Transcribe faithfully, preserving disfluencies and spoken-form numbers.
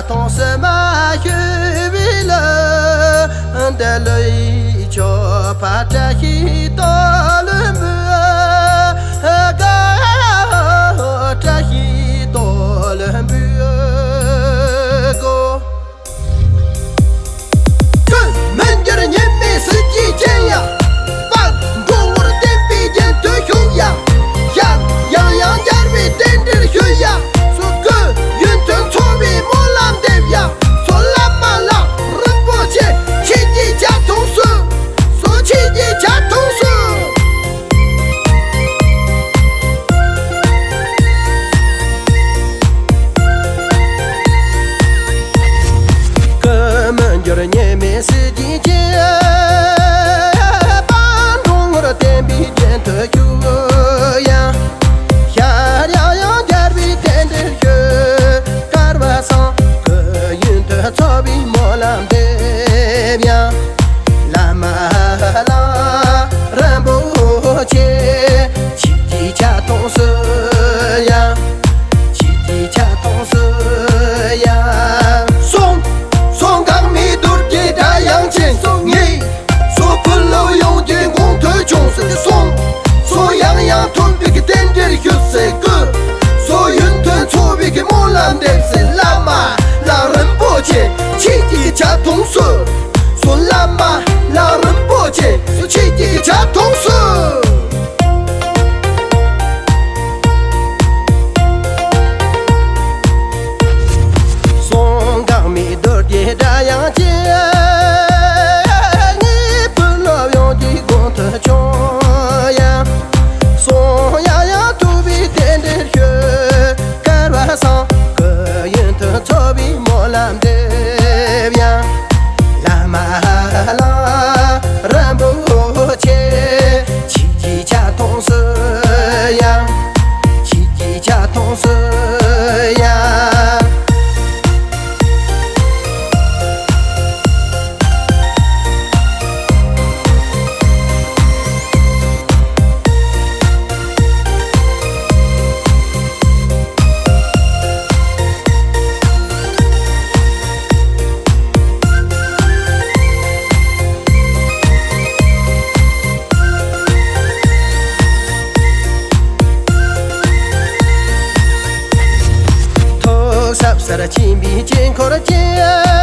ཐོང་སེ་མ་ཤོད་བི་ལ། འདི་ལོ་ཡི་ཆོ་ཕ་བཀྲ་ཤིས་དོ་ལོན་བུ་ག་བཀྲ་ཤིས་དོ་ལོན་བུ་གོ། ཀུན་མི་འགྱུར་ཉི་མའི་སྲིད་ཀྱི་སྤྱན་ཡ། དཔལ་འབྲོང་ངུར་བསྟན་པའི་རྒྱན་དུ་བཞུགས་ཡ། ཞལ་ཡང་ཡང་རྒྱལ་བའི་རྟེན་འབྲེལ་ཞུ་ཡ། སོ་སྐུ་ཡུན་དུ་འཚོ་བའི་སྨོན་ལམ་འདེབས་ཡ། སོ་བླ་མ་ལགས་རིན་པོ་ཆེ་ཁྱེད་ཀྱི་ཆ་མཐོང་སོ། སོ་ཁྱེད་ཀྱི་ཆ་མཐོང་སོ། ཀུན་མི་འགྱུར་ཉི་མའི་སྲིད་ཀྱི་སྤྱན། དཔལ་འབྲོང་ངུར་བསྟན་པའི་རྒྱན་དུ་བཞུགས་ཡ། ཞལ་ཡང་ཡང་རྒྱལ་བའི་རྟེན་འབྲེལ་ཞུ། སྐལ་བ་བཟང་གི་ཡུན་དུ་འཚོ་བའི་སྨོན་ལམ་འདེབས་ཡ། བླ་མ་ལགས་རིན་པོ་ཆེ། ཁྱེད་ཀྱི་ཆ་མཐོང་སོ་ཡ། ཁྱེད་ཀྱི་ཆ་མཐོང་སོ་ཡ། སོང་། སོང་། འགག་མེད་རྡོ་རྗེ་སྒྲ་དབྱངས་ཅན་སོང་ངེས། སོ་ཕུལ་ལོ་ཡོངས་ཀྱི་གོང་དུ་བྱུང་ཟེར་གྱི་སོང་། སོ་ཡང་ཡང་ཐོན་པའི་གི་རྟེན་འབྲེལ་ཞུ་ཟེར་གི། སོ་ཡུན་དུ་འཚོ་བའི་གི་སྨོན་ལམ་འདེབས་ཟེར། བླ་མ་ལགས་རིན་པོ་ཆེ་ཁྱེད་ཀྱི་ཆ་མཐོང་སོ། སོ་བླ་མ་ལགས་རིན་པོ་ཆེ་སོ་ཁྱེད་ཀྱི་ཆ་མཐོང་སོ། སོང་། འགག་མེད་རྡོ་རྗེ་སྒྲ་དབྱངས་ཅན། ངའི་བུ་སློབ་ཡོངས་ཀྱི་གོང་དུ་བྱུང་ཡ། སོང་། ཡང་ཡང་ཐུགས་པའི་རྟེན་འབྲེལ་ཞུ། སྐལ་བ་བཟང་གི་ཡུན་དུ་འཚོ་བའི་སྨོན་ལམ་འདེབས་ཡ། བླ་མ་ལགས་རིན་པོ་ཆེ། ཁྱེད་ཀྱི་ཆ་མཐོང་སོ་ཡ། ཁྱེད་ཀྱི་ཆ་མཐོང་སོ་ཡ། ཐོག་སབ་སར་ཕྱིན་པའི་དཀྱིལ་འཁོར་ཅན།